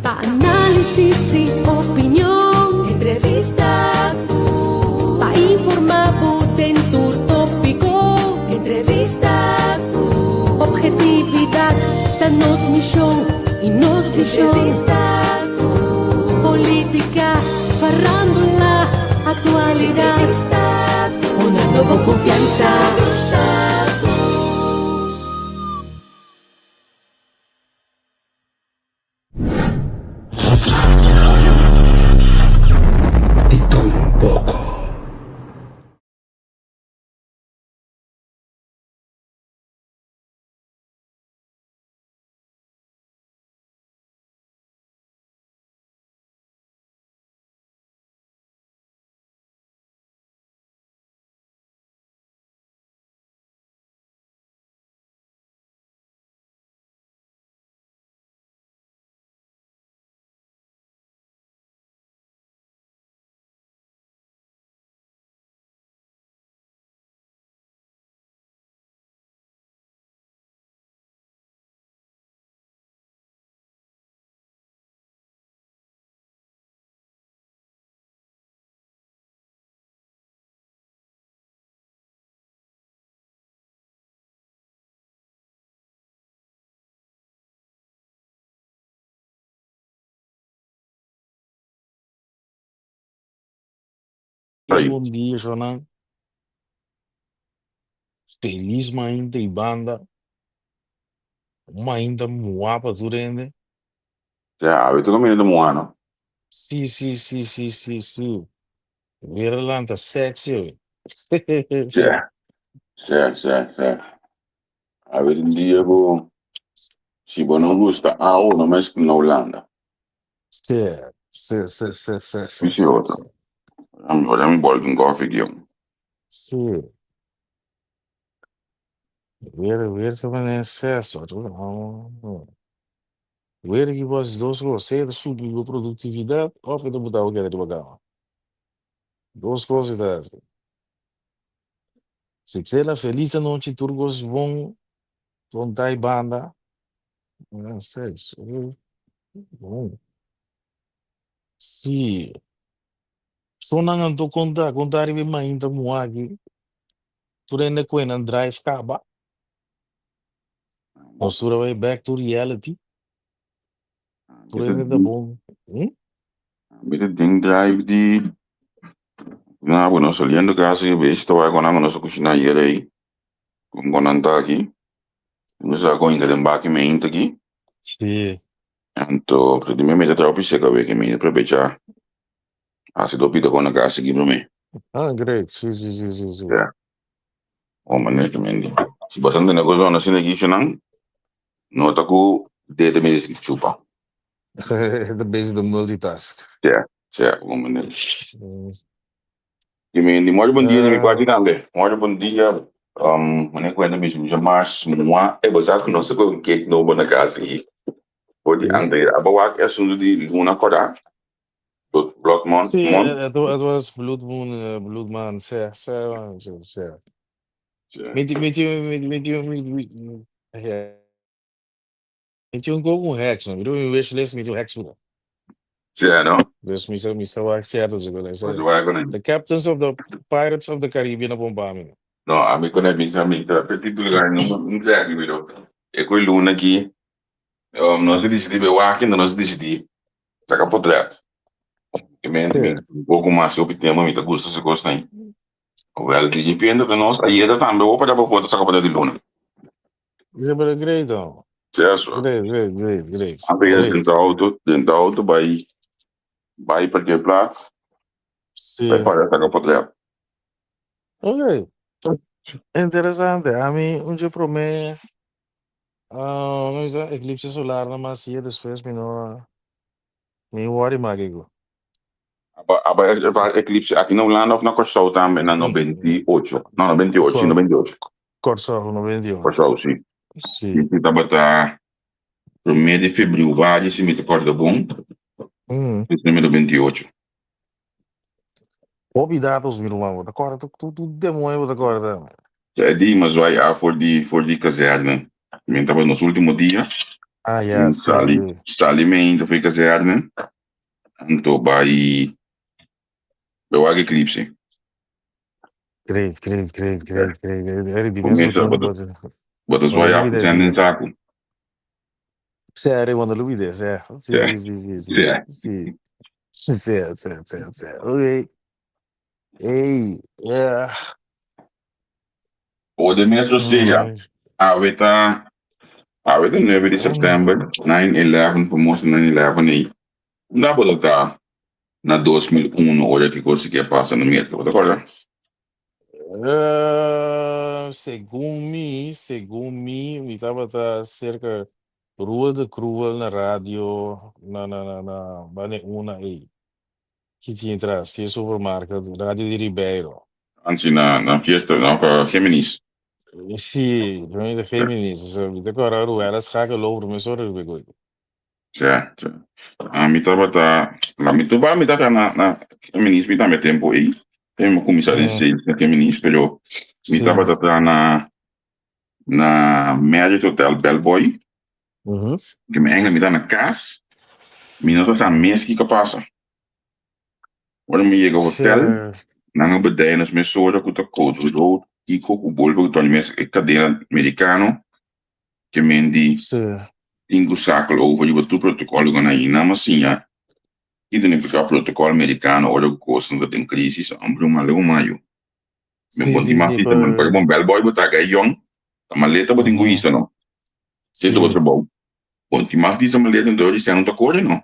Pa análisis i opinion. Entrevista ku. Pa informá bo den tur tópiko. Entrevista ku. Objetividat ta nos mishon i nos vishon. Entrevista ku. Polítika, farándula, aktualidat. Entrevista ku. Honrando bo konfiansa. Entrevista ku. Di tur un poko. Hey, bon dia, Jonan. Feliz mainta y banda. Un mainta muá pa tur hende. Ya, awe tu caminda ta muá, no? Sí, sí, sí, sí, sí, sí. Weer a lanta sexy hoy. Sí, sí, sí, sí. Awe un dia ku si bo no gusta awe, no mester na Hulanda. Sí, sí, sí, sí, sí, sí, Dice sí, otro. sí. Ora mi bol con koffie aquí. Sí. Weer, weer se wanneer zes. Wat Weer ki was dos kos. Sea ta subi bo produktividat òf e ta buta bo keda riba kama. Dos kos e ta hasi. Si Xela felis anochi tur kos bon tontá i banda. Seis. Bon. Si. So nan anto konta konta riba e mainta muha aki. Tur hende koe nan drive kaba. Nos tur a bai back to reality. Tur hende ta bon. Hm? Mi ta den drive di na bueno saliendo casa y ves ta con nan nos cushina ayer ahí con con nan ta aki. Nos ta con inga den baki me inta aki. Sí. Anto, pero di me mete trapo seca we que me aprovecha hace do pita con na casa aquí prome. Ah, great. Sí, sí, sí, sí, sí. Ja. Oh, mané que mendi. Si bastante negocio na sine aquí nan, no ta ku dede me chupa. The basic the multitask. Ja, ja, oh, mané. I mendi, mooi bon dia, mi kwati tambe. Mooi bon dia. Mané kwenta mi mi mas mua e bosa ku no se kon cake nobo na casa aquí. Voor die andere, aber wak e asunto di luna kora. Blood, blood month, Sí, month. het was Blood Moon, Blood Man, sí, sí, sí, sí. Sí. Mi ti, mi ti, mi mi ti, mi mi ja. Mi tin un koko un heks, no? Mi mi wishlist, mi tin un heks pura. Sí, no? Dus mi sa, mi sa wak cierto su kole. Pues wak kone. The Captains of the Pirates of the Caribbean a bomba mi. No, a mi kone mi sa mi ta petit lugar no no sé aki pero e koi luna aki nos a disidí be wak no nos a disidí saka potret. E men Sí. mi un poco mas hopi tempo mi ta gusta su kosnan. Wel di depende ta nos ayera tambe bo para bo foto saka potret di luna. Isa pero great oh. Cierto. Great, great, great, great. Antes Great. dentro auto, dentro auto bai bai parkeerplaats, Sí. bai para saka potret. Ok. Interesante. A mi un dje promé ah, no isa eclipse solar na mas y despues mi no mi worry mas kiko. Aba aba eclipse aki na Hulanda of na Kòrsou tambe na 98. No, 98, sí, 98. Kòrsou 98. Kòrsou, sí. Sí. Sí, tabata promé di febrüari, si mi ta kòrda bon. Mm. 98. Hopi datos, mi ruman, bo ta kòrda tur tur tur demoño bo ta kòrda. E di mas wai a for di for di kazerne. Mi tabata nos último dia. Ah, ya, sí, Sali, sí. sali mainta for e kazerne, anto bai bai wak eclipse. Great, great, great, great, great. Eri di mes Comienza botin, bo ta botin. bo ta Bo ta zwaya ku lubida sèn den dia. saku. Sí, Eri, bo ta lubida, sí. Sí, Sí, sí, sí, sí, sí. sí. Sí. Sí, sí, sí, sí. Ok. Ey, yeah. Por de mes sea, awe ta awe ta nuebe di sèptèmber, 9/11, famoso 9/11 ei. Unda bo ta ta na 2001 ora ki kos ki a pasa na Merka? Bo ta kòrda? Segun mi, segun mi, mi tabata serka Rua de Cruel na radio na na na na banda e una ei. Ki tin tras di e supermarket, radio di Ribeiro. Ansi na na fiesta na pa Géminis. Sí, prome ta Géminis. So, mi ta kòrda Ruella schakel loop prome sora riba e koe. Ja, ja. Ami tabata, la mi toba mi tata na na Géminis mi tambe tempo ei. Te mi kuminsá den sales na Géminis, pero mi tabata tra na na Marriott Hotel Bellboy. Ke mi eigenlijk mi ta na kas, mi no ta sa mes kiko a pasa. Ora mi yega hotel, nan a bedei nos mesora ku ta koud rood kiko ku bolbe ku Tony mes e kadena merikano ke men di tin ku sakel over riba tur protokòl ku nan a nan a siña ki ta nifiká protokòl merikano ora ku kosnan ta den krisis amber un male un mayo. Men bon tin mas pita man pero bon bellboy bo ta gai yòn ta maleta bo tin ku hisa no si ta bo trabou bon tin mas disa maleta enton di sèn no ta kore no.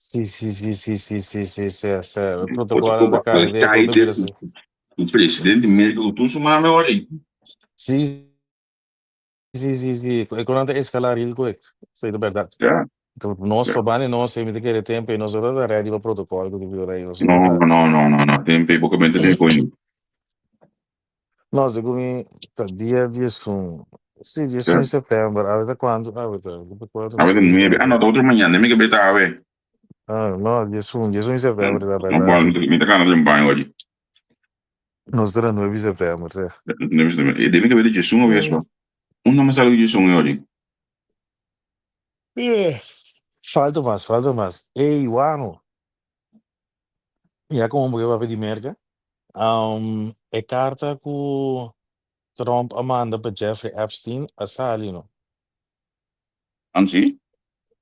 Sí, sí, sí, sí, sí, sí, sí, sí, sí. Bo ta Protocolo koba ta cai de alcaide protocolo sí. ku presidente di Merka ku tur su mame ora ei. Sí, sí, sí, sí. E konan ta escala real quick. Sí, ta berdad. Ja, Nos ja. pa banda nos mi ta kere tempo y nos no ta ready pa protocolo ku ta bira ahí. Nos No, no ta. no, no, no, no. Tempo ei bo ka benta den koño. No, segun mi ta dia 11. Sí, 11 di september. Awe ta cuanto? Awe ta, ta cuatro, Awe ta cinco. nuebe. Ah, no, ta otro mañana. Mi ka beta awe. Ah, no, 11, 11 di september ta No, berdad. bueno, Sí. mi ta gana den baño ori. Nos ta na 9 di september, sí. 9 di september. E debe ka beta 11 awe espa. Unda mas sali 11 ori? Eh, falta mas, falta mas. Ey, wano. Ya como bo papia di Merca, e carta cu Trump a manda pa Jeffrey Epstein a sali no. An si?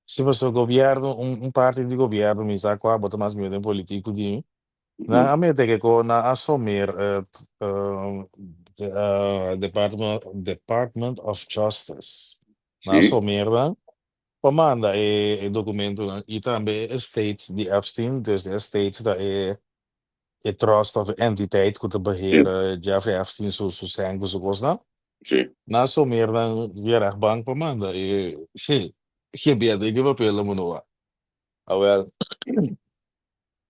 Si pasobra gobierno, un parti di gobierno, mi sa cua, bo ta mas mihor den politic cu di mi, nan a mete ke cu nan a somer het Department, Department of Justice, nan a somer nan pa manda e documentonan y tambe e estate di Epstein, dus e estate ta e e trust of e entiteit cu ta beheer Jeffrey Epstein su su cen cu su cosnan. Nan somer nan via rechtbank pa manda e gebeurde den e papelnan bo no wak. Awel,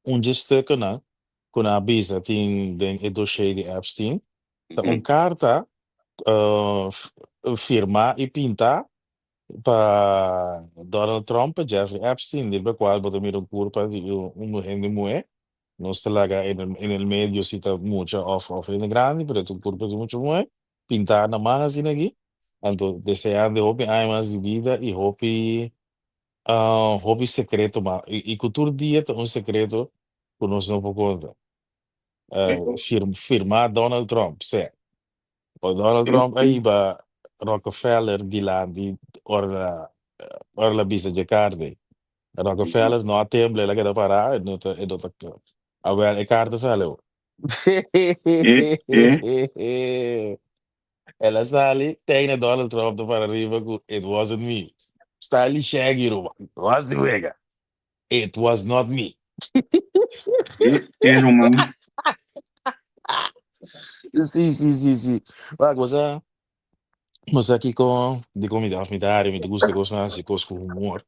un dje stukkennan cu nan a bisa tin den e dossier di Epstein ta un carta firma y pinta Pa Donald Trump pa Jeffrey Epstein, riba cual bo ta mira un curpa di un hende muhe, nos ta laga en el medio si ta mucha of of hende grandi, pero ta un curpa di mucha muhe, pinta na man asina aki, anto deseando hopi aña mas di bida y hopi hopi secreto mas, y cu tur dia ta un secreto cu nos no por conta. Firma Donald Trump, sea. O Donald Trump a hiba Rockefeller dilanti ora ora el a bisa dje karta ei. Rockefeller no a tembla, el a keda pará, e no ta e no ta awel e karta sali awor. El a sali tene Donald Trump ta para riba ku it wasn't me. Stanley Shaggy ruman, no hasi wega. It was not me. E ruman. Sí, sí, sí, sí. Wak, bo sa, bo sa kiko di kon mi ta mi ta hari, mi ta gusta kosnan hasi kos ku humor.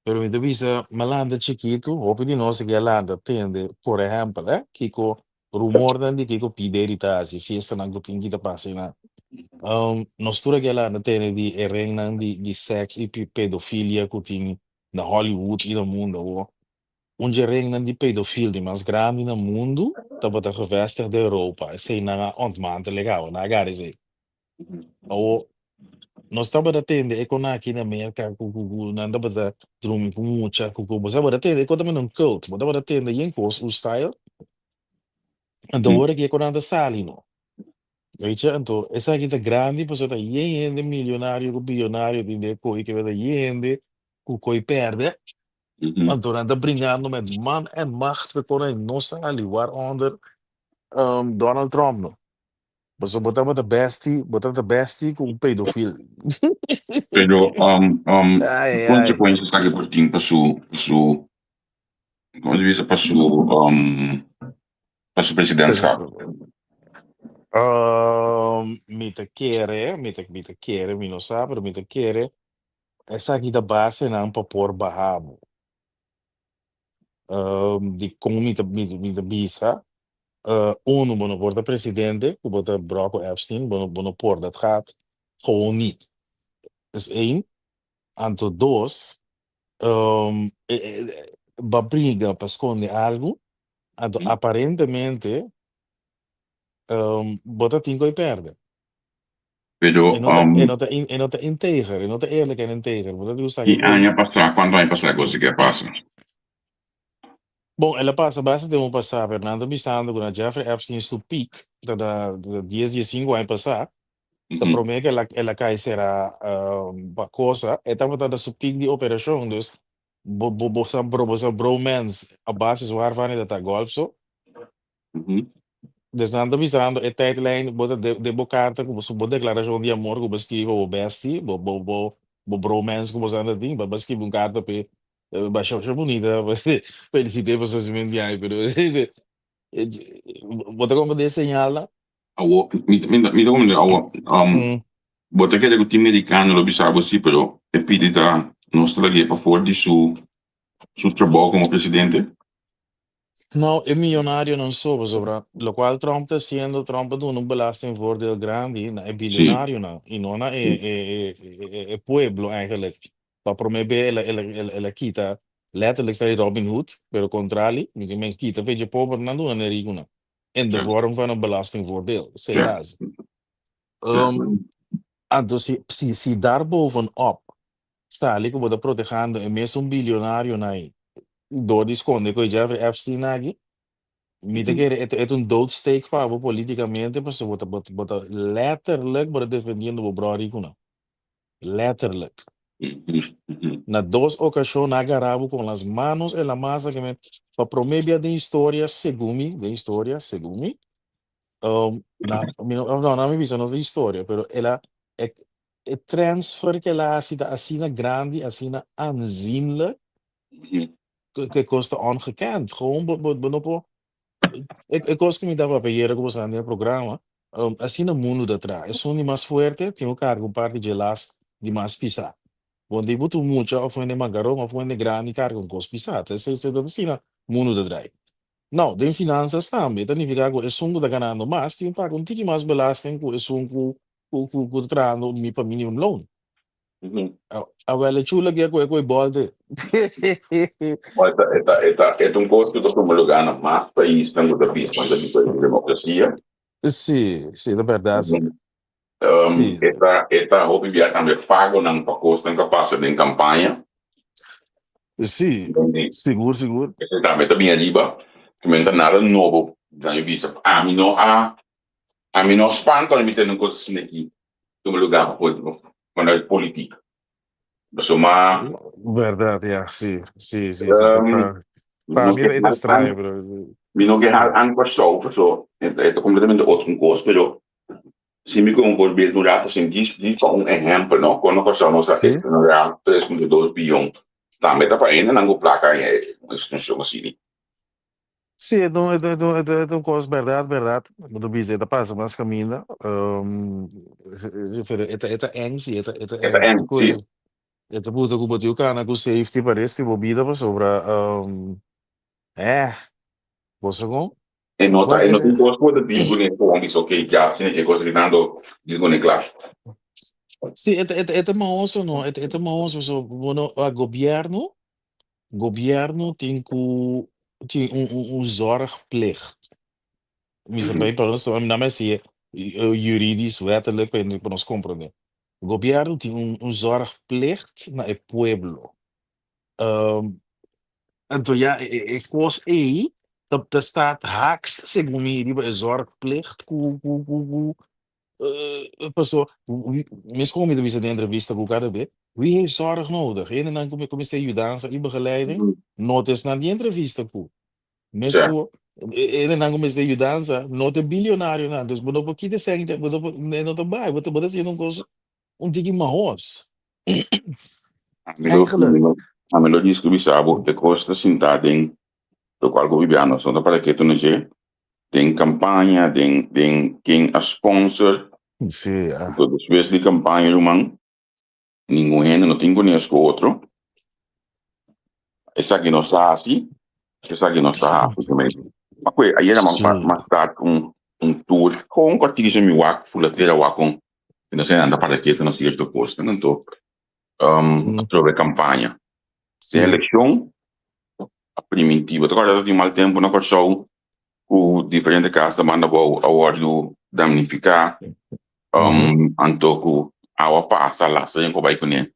Pero mi ta bisa, mi a lanta chikitu, hopi di nos aki a lanta tende, por ehèmpel, eh, kiko rumornan di kiko P. Diddy ta hasi, fiestanan ku tin ki ta pasa einan. Nos tur aki a lanta tende di e ringnan di di sèks i pedofilia ku tin na Hollywood i na mundu awor. Un dje ringnan di pedofil di mas grandi na mundu tabata gevestigd den Europa. Esei nan a ontmantel e caba, nan a gara esei. Awor, Nos tabata tende e kon aki na Merka ku ku ku nan tabata drumi ku mucha ku ku bo tabata tende e kon tabata un cult, bo tabata tende yen kos un style. Anto ora ki e kon nan ta sali no. Weet je, anto esaki ta grandi pasobra ta yen hende milionario ku bionario tin den e koi ke ta yen hende ku koi pèrdè. Anto nan ta bringando met man en macht pa e kon ei no sali waaronder Donald Trump no. Pasobra bo tabata bestie, bo tabata bestie ku un pedofil. Pero um, um, Ai, ai. consecuencias ta que por tin pa su, pa su, como se dice, pa su, um, pa su presidentschap. Mi ta kere, mi ta, mi ta kere, mi no sa, pero mi ta kere esaki ta basenan pa por baha bo. Dikon mi ta mi ta bisa, uno, bo no por ta presidente ku bo ta brò ku Epstein, bo no bo no por, dat gaat gewoon niet. Es één. Anto dos, bo a briga pa skonde algu, anto aparentemente bo ta tin ku e pèrdè. Pero E no ta, um, e no ta, e no ta integer, e no ta eerlijk en integer. Bo ta gusta ki que aña pasá, kuantu aña pasá kos ke a pasa? Bon, el a pasa basta tempu pasá, pero nan ta bisando ku na Jeffrey Epstein su peak, ta na dies, diesinku aña pasá, ta promé ku el a el a kai será pa cosa, e tabata na su peak di operashon, dus bo bo bo sa bro bo sa bromance a base zwaar van e ta ta golf so. Dus nan ta bisando e tijdlijn bo ta den bo karta ku bo deklarashon di amor ku bo skibi pa bo bestie, bo bo bo bo bromance ku bo sa ta tin, bo a skibi un karta p'e basha basha bunita felisit'é pa su hasimentu di aña pero bo ta komprendé e señalnan? Awo, mi mi mi ta komprendé awo. Bo ta kere ku tin merikano lo bisa bo si pero e pidi ta nos ta lag'é pafor di su su trabou komo presidente? No, e milionarionan so, pasobra locual Trump ta haciendo, Trump a duna un belastingvoordeel grandi na e bilionarionan y no na e e e e pueblo eigenlijk. Pa prome be el a el a el a kita letterlijk sta di Robin Hood, pero contrali, mi tin men kita fe dje pobernan duna na e rikunan in de vorm van een belastingvoordeel, esei el a haci. Anto si si si daar bovenop sali ku bo ta protehando e mesun bilionarionan ei dor di skonde ku e Jeffrey Epstein aki, mi ta kere e ta e ta un doodsteek pa bo politikamente pasobra bo ta bo ta bo ta letterlijk bo ta defendiendo bo brò rikunan. Letterlijk. Na dos okashon nan a gara bo kon las manos en la masa ke men pa prome bia den historia segun mi, den historia segun mi, na mi no no nan mi bisa no ta historia pero el a e E transfer ku el a hasi ta asina grandi, asina aanzienlijk, ku e kos ta ongekend. Gewoon bo bo bo no por e e kos ku mi ta papia ayera ku bo sa den e programa, asina mundu ta traha. Esun di mas fuerte tin ku karga un parti dje last di mas pisá. Bo no tin ku tur mucha òf hende makaron òf hende grandi karga un kos pisá. Ta esei ta asina mundu ta drai. No, den finansas tambe ta nifiká ku esun ku ta ganando mas tin ku paga un tiki mas belasting ku esun ku ku ku ku ta trahando mi pa minimum loan. Awel e chula ke ku e ku e bòlte. Bo e ta e ta e ta e ta un kos ku ta tuma lugá na mas paisnan ku ta bisa nan ta bisa di demokrasia. Sí, sí, ta bèrdat sí. Sí. E ta e ta hopi bia tambe pagonan pa kosnan ku a pasa den kampaña. Sí, sigur sigur. Esei tambe ta bin ariba, ku men ta nada nobo, nan a bisa ami no a Ami no spanta ora mi tende un kos asina aki tuma lugá pa vanuit politik. Pasobra ma. Bèrdat, ya, si, si, si. Pa mi e ta straño, pero. Mi no ke hal an Kòrsou, pasobra e ta kompletamente otro un kos, pero si mi kohe un voorbeeld un rato asin, djis djis pa un ehèmpel no, kon na Kòrsou nos a eksponerá 3.2 biyon, tambe ta pa hendenan ku plaka haña un ekspanshon asina. Sí, e ta un, e ta, e ta, e ta, e ta un kos bèrdat, bèrdat. Bo ta bisa e ta pasa mas kaminda. Pero e ta, e ta eng sí, e ta, e ta E ta eng. eng, sí. E ta buta ku bo tin ku kana ku safety pa rest di bo bida pasobra eh, bo sa kon? E no ta, Wak e e no ta. tin kos ku bo ta deal kuné ku bo bisa oke ya asina ke kos gritando deal kuné kla. Sí, e ta, e ta, e ta mahoso no, e ta, e ta mahoso pasobra bo no, gobièrnu Gobierno tin cu tin un un un zorgplicht. Mi sa bay pa nos, na mi hasi juridisch, wettelijk pa pa nos comprende. Gobièrnu tin un zorgplicht na e pueblo. Anto ya e kos ei ta staat haaks segun mi riba e zorgplicht ku ku ku ku paso mes kon mi ta bisa den entrevista ku kada be, wie heeft zorg nodig? Hendenan ku ku mester yudansa i begeleiding no ta esnan di entrevista ku mes ku hendenan ku mester yudansa no ta e bilionarionan, dus bo no por kita esei bo no por no ta bai bo ta hasiendo un kos un tiki mahos. Ami lo, Eigenlijk. ami lo, ami lo discu bisa bo, e cos ta sinta den locual cu bibiano, so no ta para ketu na dje, den campaña, den, den ken a sponsor, Sí, ah. Anto despues di campaña ruman, ningun hende no tin cones cu otro. Esaki nos ta haci, esaki nos ta haci tambe. Ma cu ayera man man start un un tour, con cortizo mi wak, fula tera wak con No sé, anda para ketu na cierto cosnan, anto atrobe campaña. Den eleccion a priminti, bo ta corda tin mal tempo na Corsou cu diferente cas ta banda abou a wordo damnifica, anto cu awa pasa lasta den cu bay cune.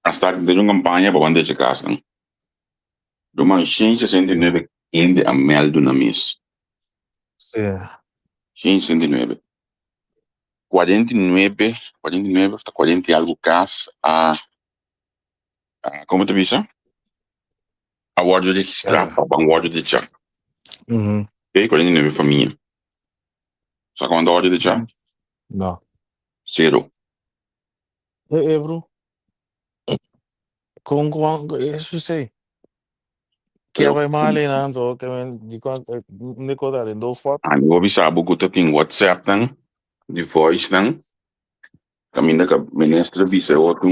A start den un campaña pa ban decha casnan. Ruman 169 hende a meldo nan mes. 169. 49, 49 of ta 40 y algo cas a, a como ta bisa? A wordo registra pa ban wordo decha. Ok, 49 famia. Sa cuanto a wordo decha? No. Cero. Eh, eh, bro. Con con eso sí. Ke Pero bai mal einan to ke men di kon ne kota den do fot. Ami bo bisa bo ku ta tin WhatsApp nan di voice nan kaminda ka minister bisa e otro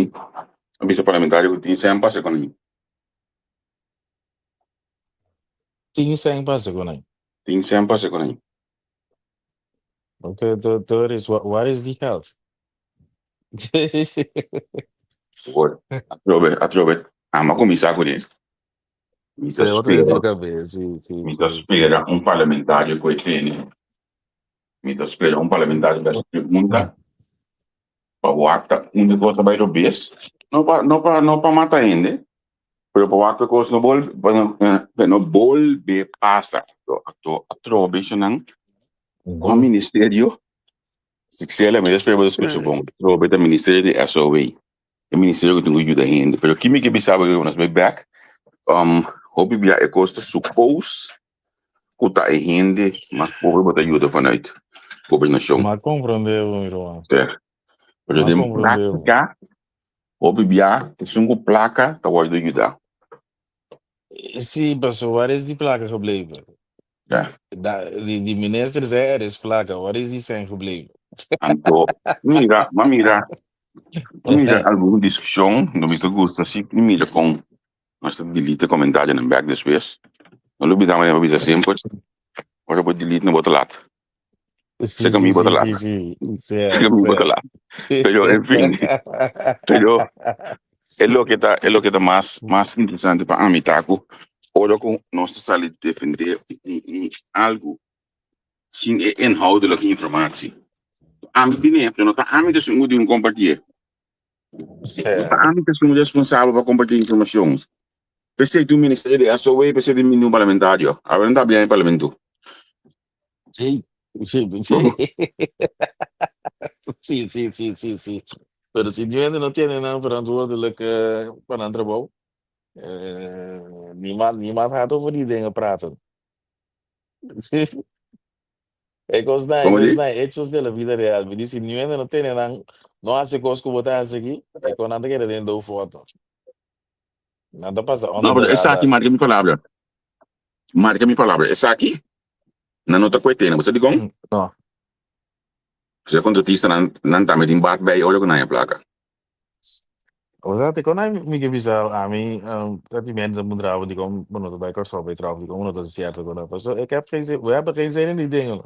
a bisa parlamentario ku tin sèn pasa ku nan. Tin sèn pasa ku nan. Tin sèn pasa ku nan. Ok, to to is what is the help? Awor, atrobe, atrobe, amo a kuminsá kuné. Mi ta Sí, otro dentro spera, cabeza, sí, sí, mi ta sí. spera un parlamentario ku e tene. Mi ta spera un parlamentario ku hasi pregunta pa wak ta unda e kos a bai robes. No pa, no pa, no pa mata hende, pero pa wak pa e kos no bolbe, pa no, pa no bolbe pasa. Ato, atrobe esnan, kua ministerio Sixela, mi ta spera bo ta skucha bon. Atrobe ta ministerio di SOW, e ministerio ku tin ku yuda hende. Pero ki mi ke bisa bo nos bai bek, hopi bia e kos ta suppose ku ta e hende mas pobre bo ta yuda vanuit gobernashon. M'a komprondé bo, mi ruman. Sí. Pero M'a den komprondé bo. práktika, hopi bia esun ku plaka ta wòrdu yuda. Sí, pasobra waar is die plaka gebleven? Ja. Da, die, die minister zei er is plaka, waar is die cent gebleven? Anto, mira, ma mira, ma mira algun diskushon, no mi ta gusta si mira kon nos ta delete komentarionan bèk despues. No lubida manera bo bisa semper, ora bo delete no bo ta lat. Sí, Seka sí, mi bo ta sí, lat. sí, sí. Sí, Seka mi bo sí. ta lat. Pero, en fin, pero e loke ta, e loke ta mas, mas interesante pa ami ta ku ora ku nos ta sali defende un, un algu sin e inhoudelijke informatie. Ami tine, pero no ta ami ta esun ku tin ku kompartié. Sí. No ta ami ta esun responsabel pa kompartí informashon. P'esei tin un ministerio di SOA, p'esei tin un parlamentario. Awe no ta habla den parlamento. Sí, sí, sí. Sí, sí, sí, sí, sí. Pero si die hende no tiene nan verantwoordelijk pa nan trabou, eh, niemand, niemand gaat over die dingen praten. E kosnan, e Como di? kosnan, hechos de la vida real. Mi di si niun hende no tene nan, no hasi kos ku bo ta hasi aki, e kon nan ta keda den doofpot. Nan ta pasa No, under the pero esaki radar. marca mi palabra. Marca mi palabra. Esaki, nan no ta kuetena. Bo sa dikon? No. Pasobra e kontratistanan, nan tambe tin bat bij ora ku nan haña plaka. Osea, te kon mi ke bisa ami, ta tin mente ta puntra bo dikon bo no ta bai Kòrsou bai traha, dikon bo no ta hasi sierto kos. Pasobra ik heb geen zin, we hebben geen zin in die dingen.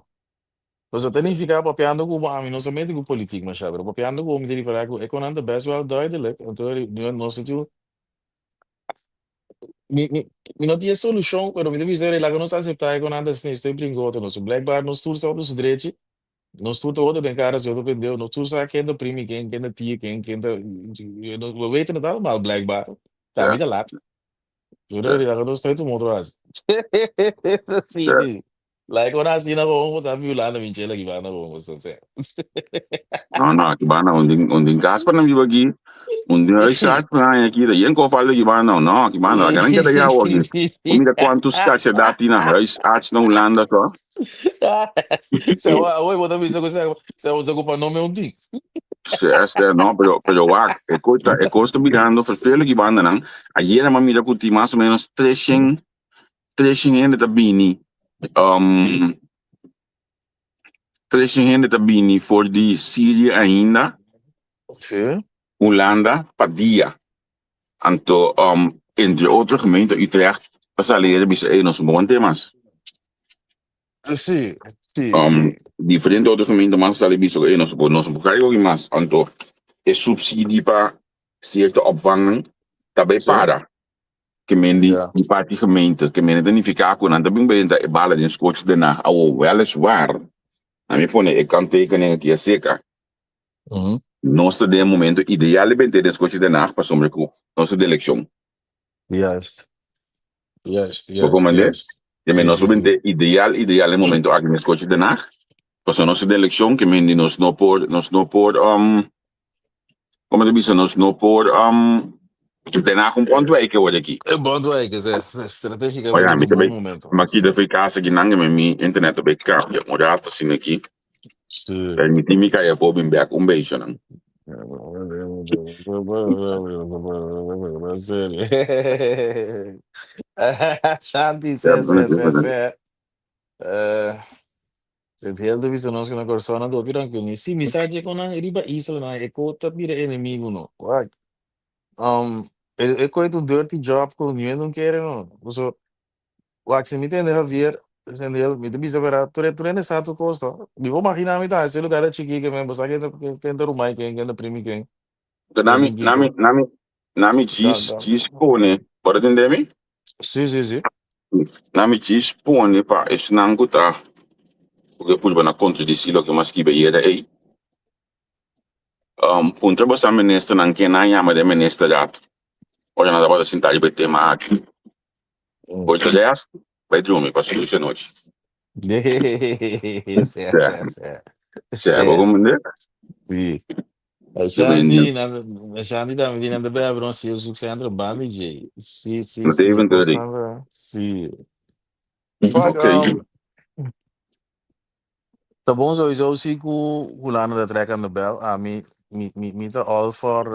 Pasobra ta nifiká papiando ku bo ami, no solamente ku politiek masha, pero papiando ku bo mi ta ripará ku e konan ta bèst wèl duidelijk, anto nos ta tin mi mi mi no tin e solushon, pero mi ta bisa laga nos aseptá e konan ta asina, estoy bringoto nos. Blijkbaar nos tur sa op su drechi. Nos tur ta otro den cara si otro pendejo. Nos tur sa ken ta primi ken, ken ta tia ken, ken ta... We weten het allemaal blijkbaar. Ta mi ta laat. Yo realidad nos ta un otro hasi. Sí, sí. Like ora asina gewoon bo ta violando mi chela ki banda gewoon so sea. No, no, aki banda un din, un din kas pa nan biba aki. Un din huisarts pa nan aki. Da yen ko falta aki banda. No, aki banda. Laga nan keda yawo aki. Bo mira kuantu skarsedat tin na huisarts na Hulanda so. Sa wa awor bo ta bisa ku sa sa bo ta ocupa nome un tin. Sè, sè, no, pero, pero wak, e kos ta, e kos ta birando vervelend aki banda nan. Ayera m'a mira ku tin mas o menos 300, 300 hende ta bini, um, 300 hende ta bini for di Syria ainda, Sí. Hulanda, pa dia. Anto, um, entre otro gemeente Utrecht a sali e bisa, ey, nos no aguanté mas. Sí, sí, Um, sí. diferente otro gemeente mas a sali bisa, ey, nos, nos no por carga hopi mas. Anto, e subsidie pa cierto opvangnan ta bay para. Ke men di, Ja. di parti gemeente. Ke men ta nifica cu nan ta bin benta e bala den scochi Den Haag. Awo, weliswaar, a mi pone e kanttekening aki acerca. Nos ta den e momento ideal di benta den scochi Den Haag pasobra cu nos ta den eleccion. Juist. Juist, Bo juist, comprende? juist. Ke men Sí, nos sí, ta benta sí. ideal, ideal den momento aki den scochi Den Haag. Pasobra nos ta den eleccion ke men di nos no por, nos no por, um, como te bisa, nos no por, um, Den Haag un bondwijk awor aki. E bondwijk is Oh ja, estratégicamente mi un ta bon bay, momento. ma kita fei casa aki nan, mi mi internet ta bay cambia un rato asina aki. Sí. Permiti mi caya afo bin bek un beiso nan. Shanti, se, se, se, se. Eh, Sint Hilde bisa nos ku na Kòrsou nan ta hopi rankuni. Sí, mi sa dje kon nan riba islanan e ko ta bira enemigu no. Wak. Um, e, e ko ta un dirty job ku niun no kere no. So, wak, si mi tende Javier, Sint Hilde, mi ta bisa bera tur e tur hende sa tur kos to. Mi por magina mi ta hasi e lugar ta chikí ke men bo sa ken ta ken ta ruman ken, ken ta primi ken, Nami, ken tin kiko. nami, nami, nami Da, djis, da. djis pone. Bo ta tende mi? Sí, sí, sí. Na mi djis pone pa esnan ku ta ku ke purba na kontradisí loke mi a skibi ayera ei. Um, puntra boso a ministernan ken nan yama den ministerraad ora nan tabata sinta riba e tema aki. Bo ta rest, bai drumi pasobra dushi anochi. Sí, sí, sí. Sea, bo Sí. comprende? Sí. Yo Ashanti, nan, Ashanti tambe tin nan ta bebe un asielzoekcentrum banda di dje. Sí, sí, Na sí, Deventer di. kosnan ta, sí. Fuck, Ok. ta bon sowieso sí ku Hulanda ta trek aan de bel. Ami, mi, mi, mi ta all for,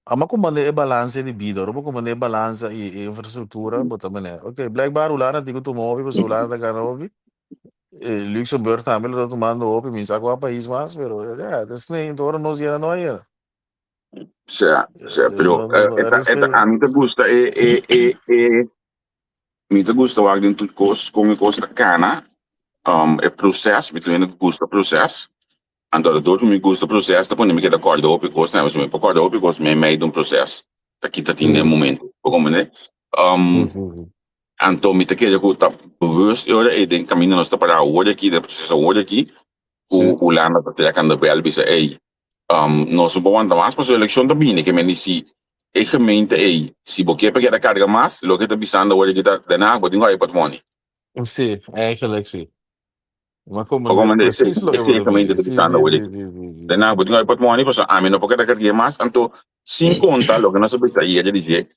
ama ku manda e balansa di bida, ora bo ku manda e balansa i e infrastruktura, bo ta manera. Ok, blijkbaar Hulanda tin ku tuma hopi, pasobra Hulanda ta gana hopi. Eh, Luxemburg tambe lo ta tumando hopi, mi sa kua pais mas, pero ja, het is nee, ora nos yena no a yena. Sea, sea, Dus pero no, no, no, e er ta, is e ta, geen... ami ta gusta e, e, e, e, mi ta gusta wak den tur kos, kon e kos ta kana, um, e proces, mi ta hende ku gusta proces, anto dor ku mi gusta proces ta pone mi keda kòrda hopi kos, mi por kòrda hopi kos meimei di un proces, ta kita tin den momento, bo komprende? Sí, Um, sí, sí. Anto mi ta kere ku ta bewust e ora ei den kaminda nos ta pará awor aki, den proseso awor aki, ku Sí. Hulanda ta trek aan de bel bisa ei, um, nos no por wanta mas pasobra elekshon ta bini, ke men di si e gemeente ei, si bo ke pa keda karga mas, loke ta bisando awor aki ta Den Haag bo tin ku haña pòtmòni. Sí, eigenlijk sí. Ma Bo comprende comprende? Esei, precies loke esei bo e ta gemeente bisa. ta Sí, bisando sí, awor sí, aki. sí, sí, sí, Den Haag sí, bo tin ku sí. haña pòtmòni pasobra ami no por keda karg'é mas, anto sin konta loke nos a bisa ayer di dje,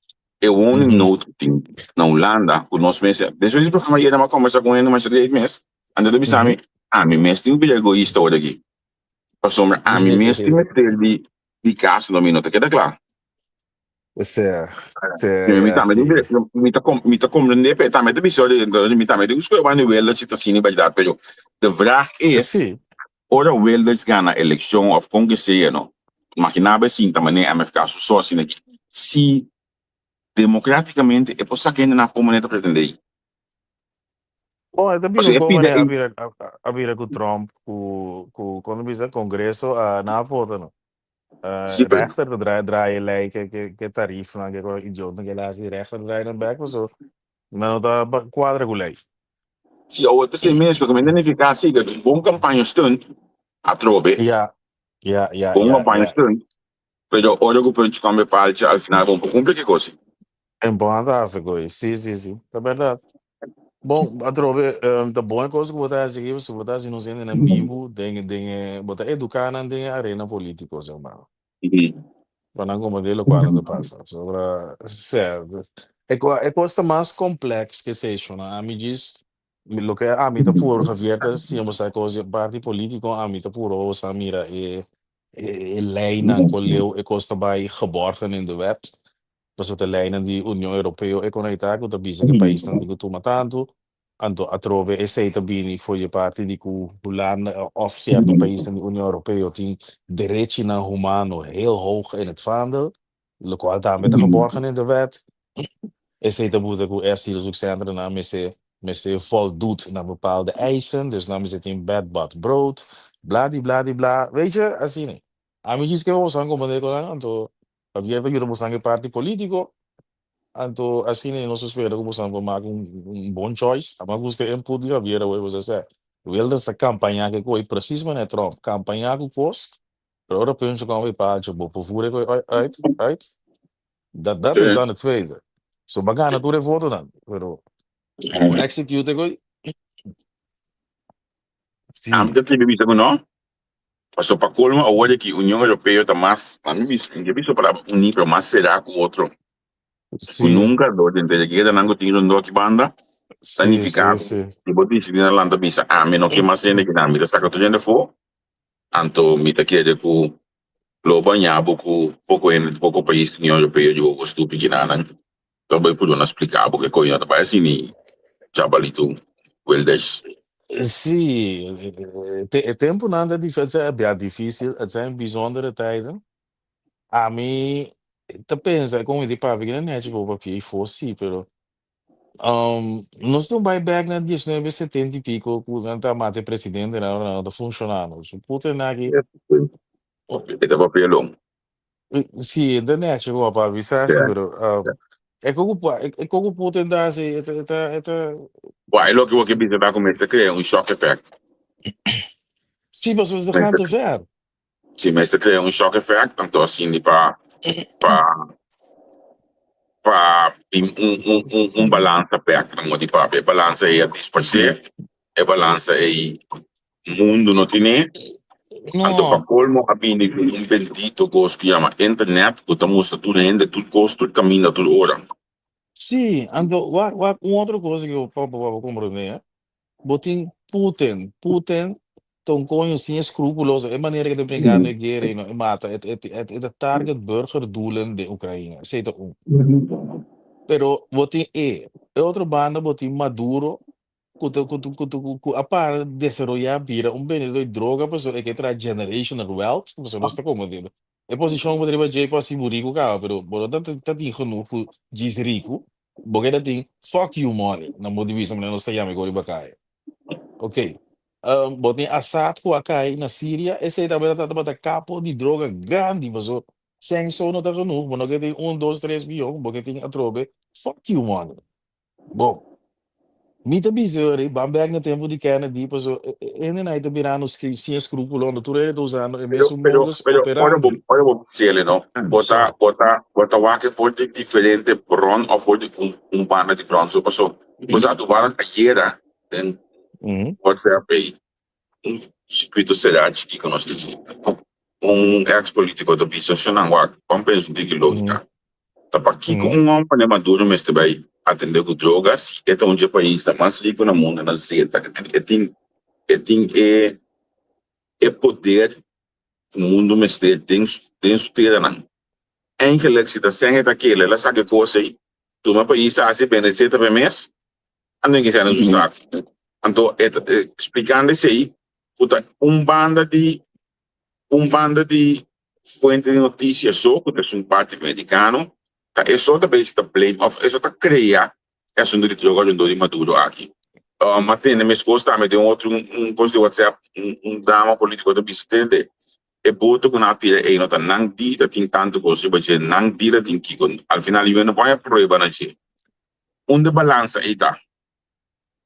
E woningnood ku tin na Hulanda ku nos mes, despues di programa ayera mi a kombersa ku un hende masha great mes, anto ta bisa mi, ami mes tin ku bira egoista ora aki, pasobra ami mes tin mester di di kas no mi no ta keda kla. Sea, sea, Mi ya, tambe tin si. mi ta mi ta komprende pero e tambe ta bisa ora mi tambe tin ku skohe banda di Wilders si ta asina bèrdat, pero de vraag is Si. ora Wilders gana elekshon òf kon ke sea no, Imagina bo e sinta manera MFK su so asina aki. Si democraticamente e por saca hende na afo manera ta pretende ei. Bon, e ta bira Pasobra un e kon pida manera a ei. bira a bira ku Trump ku ku kon ta bisa Congreso a na vota no. Si, pero Rechter ta draai draai e lei ke ke ke tarifnan ke idiootnan ke el a hasi rechter draai nan bek paso nan no ta kuadra ku lei. Si awor ta esei mes, loke mi ta nifiká si ku un bon kampaña stunt atrobe. Ja, ja, ja, Bon ja, kampaña ja. stunt, pero ora ku Punch kambia palcha al final bon por kumpli ki kos. En bon anda hace koe. Sí, sí, sí. Ta bèrdat. Bon, atrobe, ta bon e kos ku bo ta hasi aki, pasobra bo ta hasi nos hendenan bibu den den e, bo ta eduká nan den e arena polítiko, zeg maar. Pa nan komprendé lokual nan ta pasa. Pasobra, sea, e ko e kos ta mas kompleks ke esei, shona. Ami djis, loke ami ta puru, Javier ta siña bo sa e kos di parti polítiko, ami ta puru bo sa mira e e leinan kon leu e kos ta bai geborgen in de wet. Pasobra ta leinan di Union Europeo e konektá ku ta bisa ku e paisnan tin ku tuma tantu. Anto atrobe esei ta bini for di e parti di ku Hulanda òf sierto paisnan di Union Europeo tin derechinan humano heel hoog in het vaandel, lokual tambe ta geborgen in de wet. Esei ta buta ku e asielzoekcentranan mester mester voldoet na bepaalde eisen, dus nan mester tin bed, bad, brood, bladi bladi bla, weet je, asina. Ami djis ke boso komprende ku nan, anto Javier ta yuda boso e parti politico. Anto asina nos ta spera ku boso por maka un bon choice. A mi a gusta e input di Javier awor boso a sa. Wilders ta kampañá ku e kos precies manera Trump kampañá ku kos, pero ora puntje kom bij paaltje bo por voer e kos uit, uit. Dat dat is dan het tweede. So bo a gana tur e votonan, pero bo execute e kos. Sí. Ami ta tribi bisa ku no. Pasobra pa colmo awor aki Union Europeo ta mas, ami bisa, mi ta bisa palabra uní pero mas será ku otro ku Sí, nunka dor den e gueranan ku tin rondó aki banda ta sí, nifiká sí, ku sí. si bo disidí na lanta bisa ami no ke mas hende kinan mi ta saka tur hende afó anto mi ta kere ku lo baña bo ku poko hende di poko pais di Union Europeo di wowo stupi kinanan Ta bai por duna spliká bo ke koño ta bai asina chabalitu Wilders. Sí, e tempunan ta difícil, a difícil, het zijn bijzondere tijden. Ami ta pensa kon mi di papia, kende nechi bo papia i for sí, pero nos no bai bek na diesnuebe setenta i piko ku nan ta mata e presidentenan ora nan no ta funshonando. Su puta nan aki. E ta papia long. Sí, e ta nechi bo papia bisa si, pero e ku e ku Putin ta hasi e ta e ta e ta. Bo, e loke bo ke bisa ta ku mester krea un shock effect. Sí, pasobra ta gaan te ver. Si mester krea un shock effect, anto asina pa pa pa tin un un un un balansa bek na modo di papia. E balansa ei a disparsé, e balansa ei mundu no tine. Anto pa No. colmo a bini ku un bendito kos ku yama internet ku ta mustra tur hende tur kos tur kaminda tur ora. Sí, anto wak wak un otro kos ku pa pa bo komprendé. Bo tin Putin, Putin ta un koño sin escrúpulos, e manera ke ta bringando e guera ei no, e mata, e e e ta target burgerdoelen den Ukraina, esei ta un. Pero bo tin e, e otro banda bo tin Maduro ku ta ku ta ku ta ku a para desaroyá bira un bendedor di droga pasobra e ke traha generational wealth, pasobra nos ta komprendé. E posishon ku bo ta riba dje por hasi bo riku kaba, pero bo no ta ta tin genoeg ku djis riku, Bo keda tin fuck you money, na modo di bisa manera nos ta yama e gor riba kaya. Ok, bo tin Assad ku a kai na Siria, esei tabata tabata kapo di droga grandi, paso sèn so no ta genoeg, bo no ke tin un, dos, tres bion, bo ke tin atrobe fuck you money. Bon, mi ta bisa ori, ban bek na tempu di Kennedy, paso e hendenan ei ta birando sin escrúpulo, unda tur hende ta usando e Pero, mesun pero, modus pero ora bo, operandi. ora bo bisele, no? Bo ta, So, bo ta, bo ta wak for di diferente bron of for di un, un banda di bron. So paso, bo sa tu banda ayera den WhatsApp ei, un circuito será chiki ku nos tin. Un ex politico ta bisa, Shonan, wak, ban pensa un tiki lógica. Ta pakiko un hòmber manera Maduro mester bai atendé ku droga si e ta un dje paisnan mas riku na mundu na zeta? E tin, e tin e e poder ku mundu mester den su den su teranan. Eigenlijk si ta sèn e ta kere el a saka e kos ei, tuma pais a hasi bende zeta pa e mes, anto e kisa na su saku. Anto e ta splikando esei ku ta un banda di un banda di fuente di notisia so ku ta esun parti merikano ta e so ta bes ta blame òf e so ta krea e asuntu di droga rondó di Maduro aki. M'a tende meskos tambe den otro un kos di WhatsApp un dama politiko ta bisa tende e boto ku nan a tira ei no ta nan di ta tin tantu kos riba dje nan di ta tin kiko al final yu no por haña prueba na dje. Unda e balansa ei ta?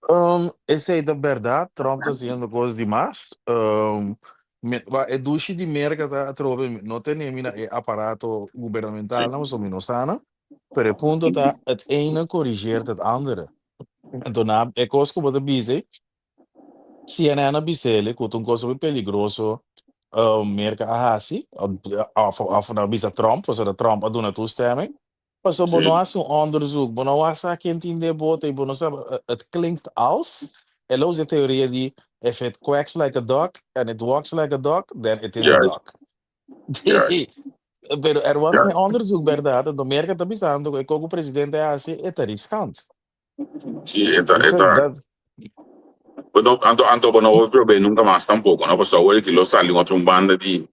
Um, esei ta bèrdat, Trump ta hasiendo kos di mas. Um, me, wa, e dushi di Merka ta atrobe, no tene mi na e aparato gubernamental nan, pasobra mi no sa nan. Pero e punto ta, het ene corrigeert het andere. Anto na e kos ku bo ta bisa, CNN a bis'el ku ta un kos hopi peligroso um, Merka a hasi, of, of nan a bisa Trump, pasobra Trump a duna toestemming. Pasobra bo no hasi un onderzoek, bo no wak sa ken tin den bote i bo no sa, het klinkt als, el a usa e teoria di if it quacks like a duck and it walks like a duck, then it is a duck. Pero er was geen onderzoek berdad, anto Merka ta bisando ku e kos ku presidente a hasi e ta riskant. Sí, e ta, e ta. Bo anto, anto bo no por prob'é nunka mas tampoko, no? Pasobra awor ki lo sali un otro un banda di,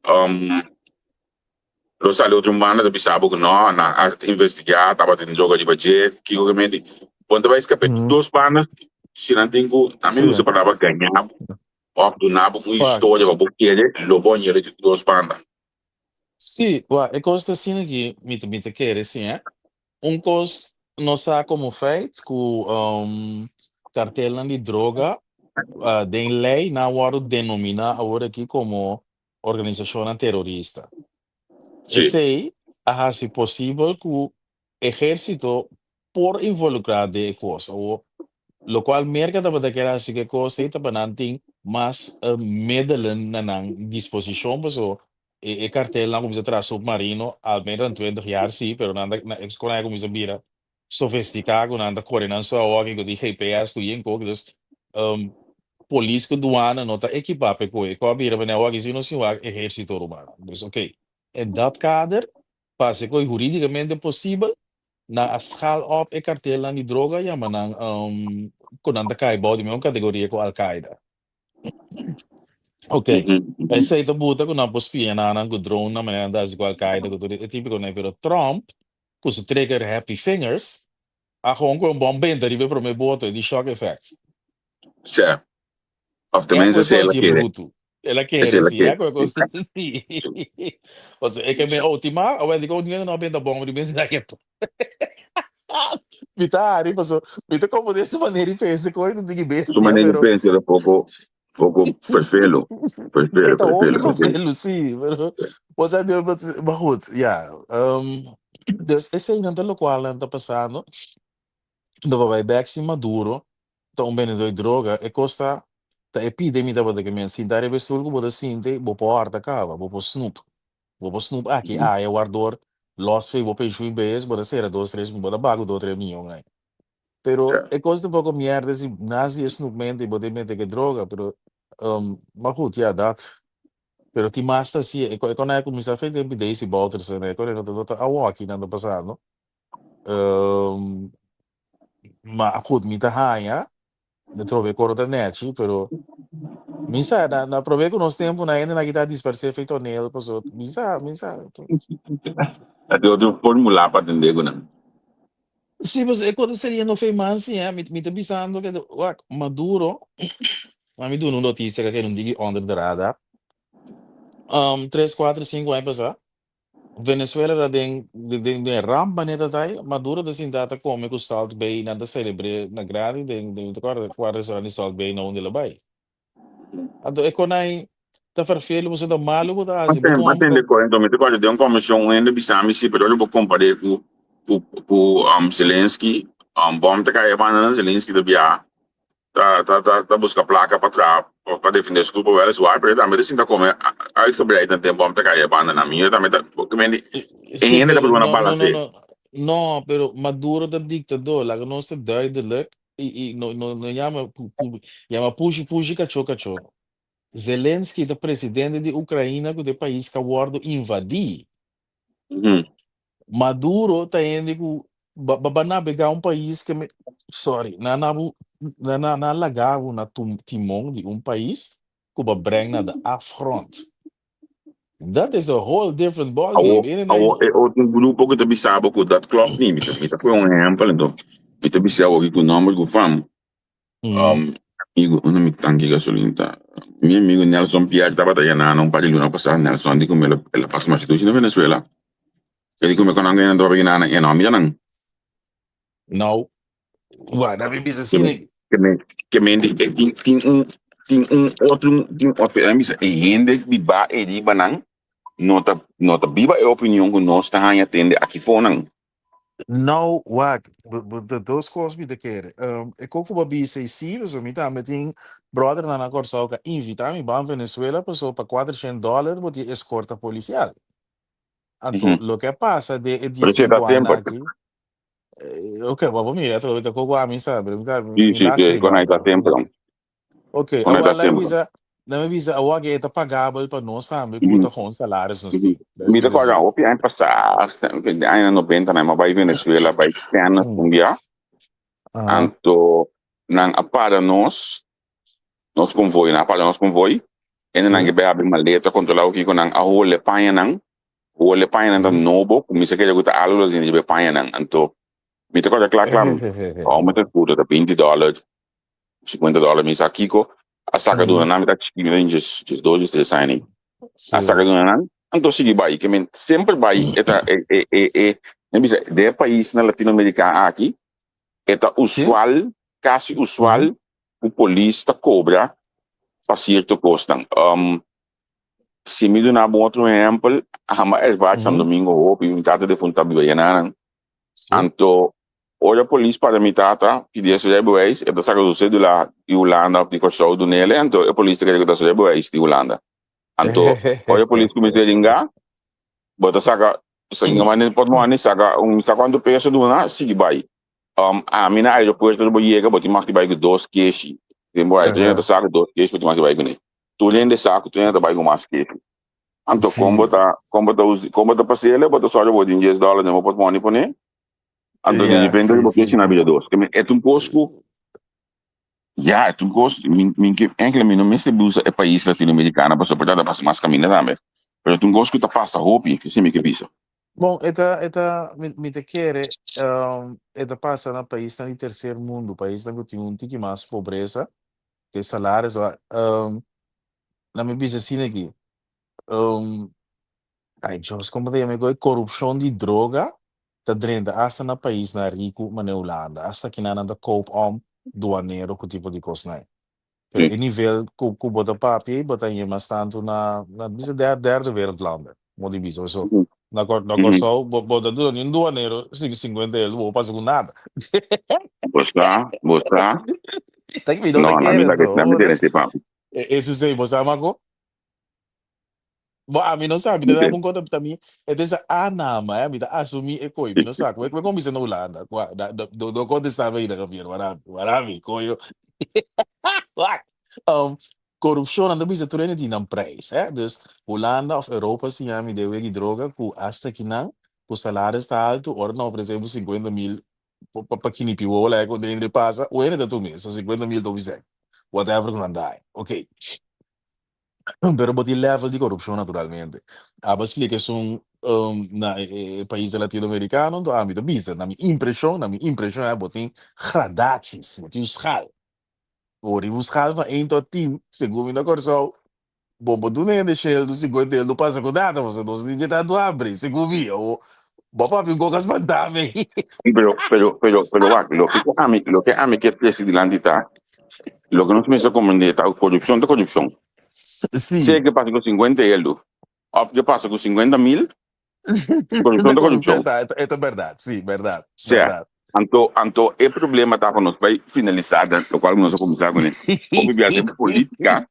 um, Lo sali otro un banda ta bisa bo ku no, nan a investigá, tabatin droga riba dje, kiko ke menti. Bo no ta bai skap'é tur dos banda si nan tin ku, nan mi usa palabra gañá bo òf duna bo un historia pa bo kere, lo bo hañ'é di tur dos banda. Sí, wak, e kos ta asina ki mi ta mi ta kere sí, eh. Un kos nos sa komo feit ku kartelnan di droga den lei nan a wòrdu denominá awor aki komo organisashonnan terorista. Esei a hasi posibel ku ehérsito por involukrá den e kos. Awor, lokual Merka tabata kier hasi ku e kos ei ta pa nan tin mas middelen na nan disposishon pasobra e kartelnan a kuminsá traha supmarino al menos nan twintig jaar sí, pero nan ta kon nan a kuminsá bira sofisticá ku nan ta kore nan so awor ku tin GPS ku yen kok dus polis ku duana no ta ekipá pa e koe ku a bira manera awor si nos tin wak ehérsito rumano dus ok en dat kader pa hasi koe hurídikamente posibel nan a schaal op e kartelnan di droga yama nan ku nan ta kai bou di mesmo kategoria ku Al Qaeda ok esei ta buta ku nan por spia nan ku drone nan manera nan ta hasi ku Al Qaeda ku tur e típiko nan pero Trump Ku su trigger happy fingers a gewoon ku un bom benta riba e prome boto e di shock effect. Sè. Of E tenminste ku e esei el a kos kere. brutu. El a Esei kere el a si. E kere. ku e kos si. Pasobra e ke men ultima awel di kon no a benta bom riba esaki anto. Mi ta hari pasobra mi ta komponé su manera di pensa koe ta tiki Su bestia manera di pero pensa era poko poko ferfelu. E Ferfelu, ta hopi ferfelu, ferfelu. ferfelu si pero Sè. bo sa maar goed ja dus eseinan ta lokual nan ta pasando no pa bai bek si Maduro ta un bendedor di droga e kos ta ta e pide mi tabata ke men sinta riba e stoel ku bo ta sinti bo por hòrta kaba bo por snoep bo por snoep aki aya wardor los fe bo penshun bes bo ta sera dos tres bo ta paga dos tres miyon ai pero e kos ta un poko mierda si nas di e snoepmento i bo ta mete ke droga pero maar goed ja dat Pero tin mas ta hacié. E e konai a kuminsá fe tempu Daisy Bouterse e konai no ta no ta awoki nan ta pasando. Um, ma goed, mi ta haña, de trobe e koro ta nechi, pero mi sa, na, na promé ku nos tempu na hende na kita dispersé fe tonel, paso mi sa, mi sa. Ta tin otro formula pa atendé ku nan. Sí, pues e kos ta saliendo fe mas sí, eh. Mi, mi ta bisando ke, wak, Maduro, a mi duna un notisia ke un digi under the radar. Um, tres, kuater, sinku aña pasá, Venezuela ta den, den, den ramp manera ta tai, Maduro ta sinta ta kome ku Salt Bay, nan ta selebr'é na grandi den, den, mi ta kòrda kua restaurant di Salt Bay na unda el a bai. Anto e konai ta ferfelu pasobra ta malu ku ta hasi. Bo ta un Ma hòmber tende ku. Corinto, mi ta kòrda den un komishon un hende bisa mi si, pero ora bo kompar'é ku ku ku Zelensky, bòm ta kai e banda nan, Zelensky ta biaha ta ta ta ta buska plaka pa traha pa defendé su grupo wèliswaar, pero e tambe ta sinta kome uitgebreid na den bòm ta kai e banda nan. Mi tambe ta kimendi e Sí, hende ta pero purba na no, no, no, balans'é. no. No, pero Maduro ta diktador. Laga nos ta duidelijk. I i no no no yama pu pu yama pushi pushi kachó kachó. Zelensky ta presidente di Ukraina ku ta e pais ku a wòrdu invadí. Maduro ta hende ku ba ba ba nabegá un pais ke me sorry nan a bu nan a nan a laga bo na tum timon di un pais ku bo breng na de afgrond. That is a whole different ball Awo, game. Ene awo e otro grupo ku ta bisa bo ku dat klopt ni. Mi ta, mi ta pone un ehempel enton. Mi ta bisa awo ku nomber ku fam. Um, amigo, unda mi tanki gasolin ta? Mi amigo Nelson Piach tabata yena un par di luna pasá. Nelson di ku mi el a pasa masha dushi na Venezuela. E di ku mi konan ku nan tabata yena nan e no a mira nan. No. Wa, dat mi bisa asina. Ke men, ke men di, eh, tin, tin un, tin un otro, tin, of, eh, bisa, e hende biba e riba nan, no ta, no ta biba e opinion ku nos ta haña tende aki fonan. Nou, wak, de dos kos mi ta kere. E kos ku bo a bisa ei sí, pasobra mi tambe tin bròdernan na Kòrsou ku a invitá mi ban Venezuela pasobra pa kuatershen dòler bo tin eskorta polisial. Anto, loke a pasa den e Pero esei ta diesinku aña semper. aki, oke, bo a mira atrobe ta kos ku ami sa, pero mi ta, Sí, mi sí, last sí, riba kon ai ta anto. semper. Ok, Kon ai awor ta laga mi semper. bisa, laga mi bisa awor ke e ta pagabel pa nos tambe ku ta gewoon salaris nos tin. Laga mi Mi ta bisa kòrda asina. hopi aña pasá, den añanan noventa nan a bai Venezuela bai tennis un bia, anto nan a para nos, nos konvoi, nan a para nos konvoi, hende nan ke bai habri maleta kontrolá kiko nan a hole pañanan, hole pañanan ta nobo, kuminsá kere ku ta algu lo tin riba e pañanan, anto mi ta kòrda kla kla, hòmber ta kuta ta binti dòler. 50 dólar mi sa kiko a saka duna nan mi ta chiki mi ta djes djes dos djes tres aña ni a saka duna nan anto sigui bai ke men semper bai e ta e e e e mi bisa den e pais na latinoamerika aki e ta usual kasi usual ku polis ta kobra pa sierto kosnan si mi duna bo otro ehèmpel amba ervaar San Domingo hopi mi tata defunta biba yananan anto Ora polis para mi tata pidi su rijbewijs, e ta saka su cedula di Hulanda of di Kòrsou dunele, anto e polis ta kere ku ta su rijbewijs di Hulanda. Anto ora e polis kuminsá ringa, bo ta saka ringa manda den portmòni, saka un sa kuantu peso duna, sigui bai. Ami na aeropuerto ora bo yega bo tin mag di bai ku dos keshi. Den bo aeropuerto ta saka dos keshi bo tin mag di bai kuné. Tur hende sa ku tur hende ta bai ku mas keshi. Anto kon bo ta kon bo ta usa kon bo ta pas'el, bo ta sòru bo tin dies dòler den bo portmòni pone. Anto de repente bo kechi na bira dos. Ke e ta un kos ku ya e ta un kos mi mi ke enkele mi no mester busa e pais latinoamericano pasobra por ta pasa mas kaminda tambe. Pero e ta un kos ku ta pasa hopi, esei mi ke bisa. Bon, e ta e ta mi mi ta kere e ta pasa na paisnan di tercer mundo, paisnan ku tin un tiki mas pobresa, ku e salaris na mi bisa asina aki, ay Dios como ta yama e kos, korupshon di droga ta drenta hasta na paisnan riku manera Hulanda, hasta kinan nan ta koop om duanero ku tipo di kosnan. Pero e nivel ku ku bo ta papia ei bo ta haña mas tantu na na bisa der derde wereldlanden, mo di bisa. Paso na Kòr na Kòrsou bo bo ta duna ni un duanero sinkuenta euro bo pasa ku nada. Bo sa, bo sa. Ta ki mi no ta No, na mi kere ta anto. na mi tene si papi. E susei bo sa mako? Bo ami no sa, mi ta daba un konta ta mi e ta bisa a nama eh, mi ta asumí e koi, mi no sa ku e kuminsá na Hulanda, kua da da no no kontestá mi ainda Javier, wara wara mi koño. Wak! Korupshon nan ta bisa tur hende tin nan prijs eh, dus Hulanda òf Europa siña mi den wegi droga ku asta kinan ku salaris ta altu ora nan ofresé bo 50.000 pa pa kinipi wowo laga ku dentro pasa, un hende ta tuma eso 50.000 ta hopi sèk, whatever ku nan da ok. Pero bo tin level di corupcion naturalmente. Abo a splica esun na e paisnan latinoamericano, enton ami ta bisa, na mi impresion, na mi impresion bo tin gradaties, bo tin un schaal. Bo riba un schaal van één tot tien, segun mi na Kòrsou, bo bo duna hende sheldo, sinkuenta eldo pasa ku nada, pasobra nos tin dje tantu hambre, segun mi. Bo a papia un kos a spanta mi. Pero, pero, pero, pero wak, loke ku ami, loke ami ke trese dilanti ta, Loke nos mester comprende ta cu corrupcion ta corrupcion. Sí. Sea que pasa cu 50 eldo of que pasa cu 50 mil, corrupcion ta corrupcion. Ta, e ta berdad, sí, berdad, Sea. berdad. Anto, anto e problema ta pa nos bay finalisa den locual nos a cuminsa cune. Hopi bia den politica,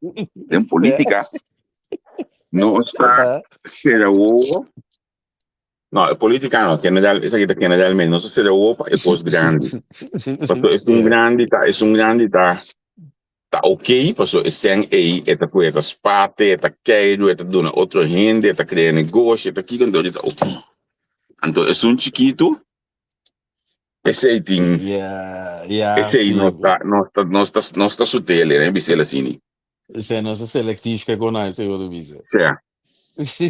den politica, nos ta cera wowo No, e politica no, general, esaki ta generalmente, nos a cera wowo pa e cos grandi. Paso esun grandi ta, esun grandi ta, ta ok, paso e cen ey e ta cu e ta spate, e ta keiru, e ta duna otro hende, e ta crea negoshi, e ta kiko, anto ta ok. Anto esun chikitu, esey tin, Yeah, yeah, esey sí. nos ta, nos ta, nos ta, nos ta sutele, ne, bisel asini. Esey nos ta selectief ke con esey bo ta bisa. Sea.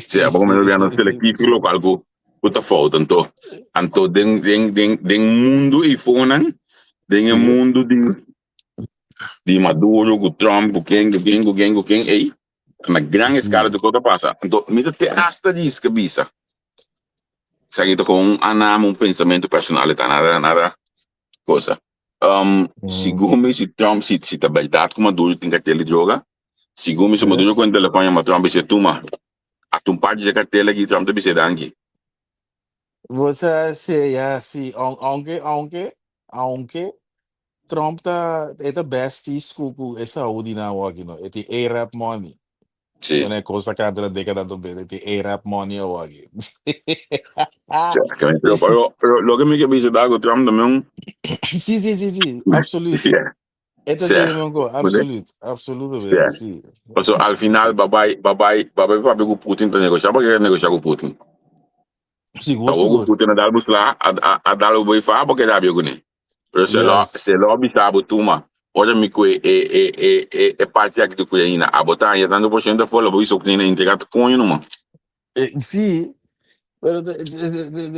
Sea, bo comenzá bia nos selectief ku lokual ku ku ta fout. Anto, anto den den den den mundu eifonan, den e Sí. mundu di di Maduro ku Trump ku ken ku ken ku ken ku ken ei, na gran eskala Sí. tur kos ta pasa. Anto mi ta te asta riska bisa, esaki ta kon un anam, un pensamentu personal, e ta nada nada cosa. Um, Segun mi, si Trump, si, si ta bèrdat ku Maduro tin kartel di droga, segun mi, si Maduro ku un telefòn yama Trump i bisa, Tuma, hasta un parti di e kartel aki, Trump ta bisa danki. Bo sa, sí, ya, sí. Aunke, aunke, aunke Trump ta, e ta besties ku, ku e Saudi nan awor aki, no? E tin Arab money. Sí. Wanneer kos ta kanta na dékada 90, e tin Arab money awor aki. Sí, pero, pero, pero loke mi ke bisa ta ku Trump tambe un... Sí, sí, sí, sí, absoluut. Sí. E ta Sí. siendo un ko, absoluut, absolutamente, Sí. sí. Paso al final babay babay babay papia ku Putin ta negosha porque negosha ku Putin. Sigur, Tawo ku sigur. Putin a dal bo sla a a a dal bo bay fa porque rabia kuné. Pero se lo Yes. se lo bisa bo tuma ora mi kue e e e e e parti aki di Ukraina abo ta haña tanto por ciento afó lo bo bisa Ukraina entrega tu koño numa. Eh, sí, pero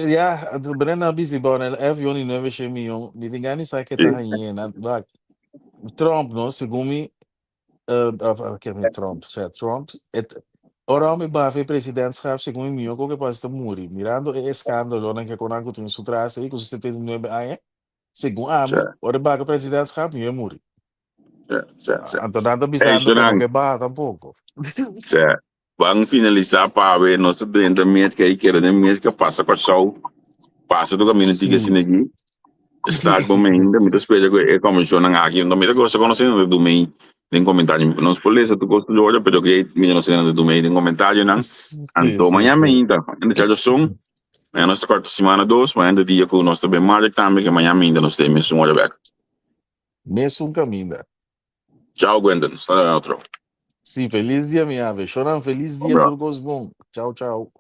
ja, Brenda a bisa bon, el avion di 900 miljoen, mi tin gana di sa ke ta Sí. hañ'é, na, wak, Trump, no, segun mi, of, of, ke mi Trump, sea, Trump, et, ora mi bafa e presidentschap, segun mi, mihó ku ke pasa ta muri, mirando e eskándalonan ke konan ku tin su tras ei, ku su 79 aña, segun ami, Sí. ora e bafa presidentschap, mihó e muri. Sí, sí, sí. Anto nan ta Hey, bisando ku no Shonan. ke baha tampoko. Sí. Ban finalisá pa awe, nos ta drenta Merka i keda den Merka, pasa Kòrsou, pasa tur kaminda tin ke Sí. asina aki. Start bo ainda, mi ta spera ku e konversashonnan aki, no mi ta gosta konosé nan ta duna den komentario. Nos por lesa tur kos tur ora, pero ke mi ta konosé nan ta duna den komentarionan. Sí, Anto sí, mañana sí. mainta, mañana djaduson, mañana nos ta kòrta simana dos, mañana ta dia ku nos ta ben mark tambe, ke mañana mainta nos ta e mesun ora bèk. Mesun kaminda. Chao Gwendon, nos ta na otro. Sí, felis dia mi ave. Shonan, felis dia Bro. tur kos bon. Chao, chao.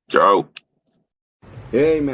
Chao. Hey man.